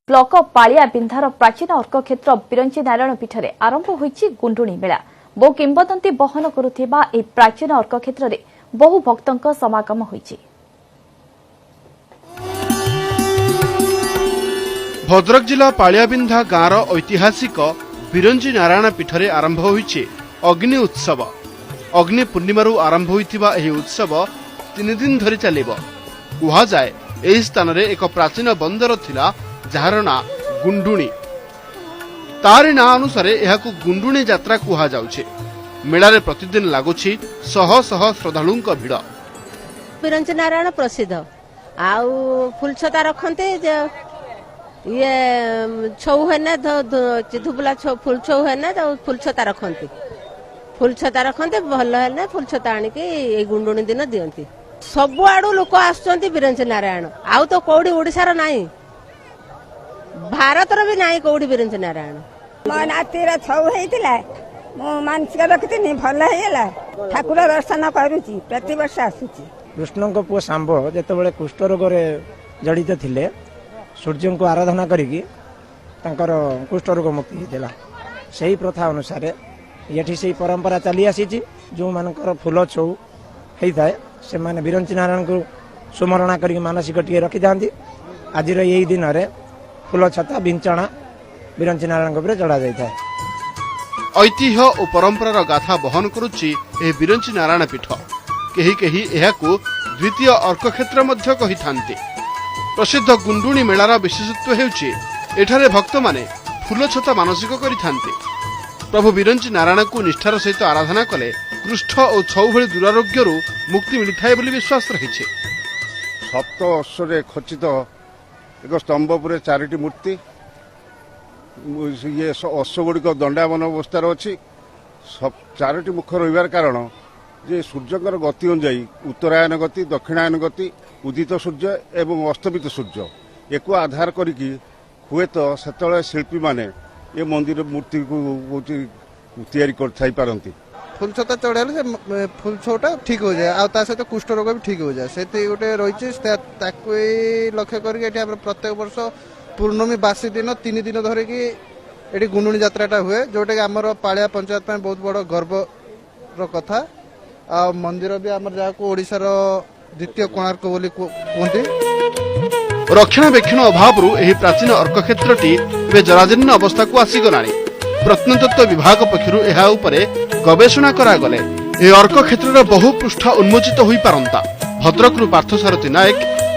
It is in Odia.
ବ୍ଲକ ପାଳିଆ ବିନ୍ଧାର ପ୍ରାଚୀନ ଅର୍କକ୍ଷେତ୍ର ବିରଞ୍ଚି ନାରାୟଣ ପୀଠରେ ଆରମ୍ଭ ହୋଇଛି ଗୁଣ୍ଡୁଣୀ ମେଳା। ବହୁ କିମ୍ବଦନ୍ତୀ ବହନ କରୁଥିବା ଏହି ପ୍ରାଚୀନ ଅର୍କକ୍ଷେତ୍ରରେ ବହୁ ଭକ୍ତଙ୍କ ସମାଗମ ହୋଇଛି। ଭଦ୍ରକ ଜିଲ୍ଲା ପାଳିଆବିନ୍ଧା ଗାଁର ଐତିହାସିକ ବିରଞ୍ଚି ନାରାୟଣ ପୀଠରେ ଆରମ୍ଭ ହୋଇଛି ଅଗ୍ନି ଉତ୍ସବ। ଅଗ୍ନି ପୂର୍ଣ୍ଣିମାରୁ ଆରମ୍ଭ ହୋଇଥିବା ଏହି ଉତ୍ସବ 3 ଦିନ ଧରି ଚାଲିବ। କୁହାଯାଏ, ଏହି ସ୍ଥାନରେ ଏକ ପ୍ରାଚୀନ ବନ୍ଦର ଥିଲା, ଯାହାର ନାଁ ଗୁଣ୍ଡୁଣୀ। ତାରି ନାଁ ଅନୁସାରେ ଏହାକୁ ଗୁଣ୍ଡୁଣୀ ଯାତ୍ରା କୁହାଯାଉଛି। ମେଳାରେ ପ୍ରତିଦିନ ଲାଗୁଛି ଶହ ଶହ ଶ୍ରଦ୍ଧାଳୁଙ୍କ ଭିଡ଼। ବିରଞ୍ଚି ନାରାୟଣ ପ୍ରସିଦ୍ଧ। ଆଉ ଫୁଲଛତା ରଖନ୍ତି ଯେ ଇଏ ଛଉ ହେନେ, ଧୁବୁଲା ଛଉ, ଫୁଲ ଛଉ ହେନେ ଫୁଲଛତା ରଖନ୍ତି। ଫୁଲଛତା ରଖନ୍ତି, ଭଲ ହେଲେ ଫୁଲଛତା ଆଣିକି ଏଇ ଗୁଣ୍ଡୁଣୀ ଦିନ ଦିଅନ୍ତି। ସବୁଆଡୁ ଲୋକ ଆସୁଛନ୍ତି। ବିରଞ୍ଚି ନାରାୟଣ ଆଉ ତ କୋଉଠି ଓଡିଶାର ନାହିଁ, ଭାରତର ବି ନାହିଁ କୋଉଠି ବିରଞ୍ଚି ନାରାୟଣ। ମୋ ନାତିର ଛଉ ହେଇଥିଲା, ମୁଁ ମାନସିକ ରଖିଥିଲି, ଭଲ ହେଇଗଲା। ଠାକୁର ଦର୍ଶନ କରୁଛି, ପ୍ରତିବର୍ଷ ଆସୁଛି। କୃଷ୍ଣଙ୍କ ପୁଅ ଶାମ୍ବ ଯେତେବେଳେ କୁଷ୍ଠ ରୋଗରେ ଜଡ଼ିତ ଥିଲେ, ସୂର୍ଯ୍ୟଙ୍କୁ ଆରାଧନା କରିକି ତାଙ୍କର କୁଷ୍ଠ ରୋଗ ମୁକ୍ତି ହେଇଥିଲା। ସେହି ପ୍ରଥା ଅନୁସାରେ ଏଠି ସେଇ ପରମ୍ପରା ଚାଲି ଆସିଛି। ଯେଉଁମାନଙ୍କର ଫୁଲ ଛଉ ହେଇଥାଏ, ସେମାନେ ବିରଞ୍ଚି ନାରାୟଣଙ୍କୁ ସୁମରଣା କରିକି ମାନସିକ ଟିକେ ରଖିଥାନ୍ତି। ଆଜିର ଏଇ ଦିନରେ ଫୁଲ ଛତା ବିଞ୍ଚଣା ବିରଞ୍ଚି ନାରାୟଣଙ୍କ ଉପରେ ଚଢ଼ା ଯାଇଥାଏ। ଐତିହ୍ୟ ଓ ପରମ୍ପରାର ଗାଥା ବହନ କରୁଛି ଏହି ବିରଞ୍ଚି ନାରାୟଣ ପୀଠ। କେହି କେହି ଏହାକୁ ଦ୍ୱିତୀୟ ଅର୍କକ୍ଷେତ୍ର ମଧ୍ୟ କହିଥାନ୍ତି। ପ୍ରସିଦ୍ଧ ଗୁଣ୍ଡୁଣୀ ମେଳାର ବିଶେଷତ୍ୱ ହେଉଛି, ଏଠାରେ ଭକ୍ତମାନେ ଫୁଲଛତା ମାନସିକ କରିଥାନ୍ତି। ପ୍ରଭୁ ବିରଞ୍ଚି ନାରାୟଣଙ୍କୁ ନିଷ୍ଠାର ସହିତ ଆରାଧନା କଲେ କୁଷ୍ଠ ଓ ଛଉ ଭଳି ଦୁରାରୋଗ୍ୟରୁ ମୁକ୍ତି ମିଳିଥାଏ ବୋଲି ବିଶ୍ୱାସ ରହିଛି। ସପ୍ତ ଅଶ୍ୱରେ ଖଚିତ ଏକ ସ୍ତମ୍ଭ ଉପରେ ଚାରିଟି ମୂର୍ତ୍ତି। ଇଏ ଅଶ୍ୱ ଗୁଡ଼ିକ ଦଣ୍ଡାୟମାନ ଅବସ୍ଥାରେ ଅଛି। ଚାରୋଟି ମୁଖ ରହିବାର କାରଣ ଯେ ସୂର୍ଯ୍ୟଙ୍କର ଗତି ଅନୁଯାୟୀ ଉତ୍ତରାୟନ ଗତି, ଦକ୍ଷିଣାୟନ ଗତି, ଉଦିତ ସୂର୍ଯ୍ୟ ଏବଂ ଅସ୍ତମିତ ସୂର୍ଯ୍ୟ, ଏକୁ ଆଧାର କରିକି ହୁଏତ ସେତେବେଳେ ଶିଳ୍ପୀମାନେ ଏ ମନ୍ଦିର ମୂର୍ତ୍ତିକୁ ହେଉଛି ତିଆରି କରିଥାଇପାରନ୍ତି। ଫୁଲଛତା ଚଢ଼େଇଲେ ସେ ଫୁଲ ଛଉଟା ଠିକ୍ ହୋଇଯାଏ ଆଉ ତା ସହିତ କୁଷ୍ଠ ରୋଗ ବି ଠିକ୍ ହୋଇଯାଏ। ସେଠି ଗୋଟେ ରହିଛି, ତାକୁ ଏଇ ଲକ୍ଷ୍ୟ କରିକି ଏଠି ଆମର ପ୍ରତ୍ୟେକ ବର୍ଷ ପୂର୍ଣ୍ଣମୀ ବାସି ଦିନ 3 ଦିନ ଧରିକି ଏଠି ଗୁଣ୍ଡୁଣୀ ଯାତ୍ରାଟା ହୁଏ, ଯୋଉଟାକି ଆମର ପାଳିଆ ପଞ୍ଚାୟତ ପାଇଁ ବହୁତ ବଡ଼ ଗର୍ବର କଥା। ଆଉ ମନ୍ଦିର ବି ଆମର, ଯାହାକୁ ଓଡ଼ିଶାର ଦ୍ୱିତୀୟ କୋଣାର୍କ ବୋଲି କୁହନ୍ତି। ରକ୍ଷଣାବେକ୍ଷଣ ଅଭାବରୁ ଏହି ପ୍ରାଚୀନ ଅର୍କକ୍ଷେତ୍ରଟି ଏବେ ଜରାଜୀର୍ଣ୍ଣ ଅବସ୍ଥାକୁ ଆସିଗଲାଣି। ପ୍ରତ୍ନତତ୍ତ୍ୱ ବିଭାଗ ପକ୍ଷରୁ ଏହା ଉପରେ ଗବେଷଣା କରାଗଲେ ଏହି ଅର୍କକ୍ଷେତ୍ରର ବହୁ ପୃଷ୍ଠା ଉନ୍ମୋଚିତ ହୋଇପାରନ୍ତା। ଭଦ୍ରକରୁ ପାର୍ଥସାରଥୀ ନାୟକ,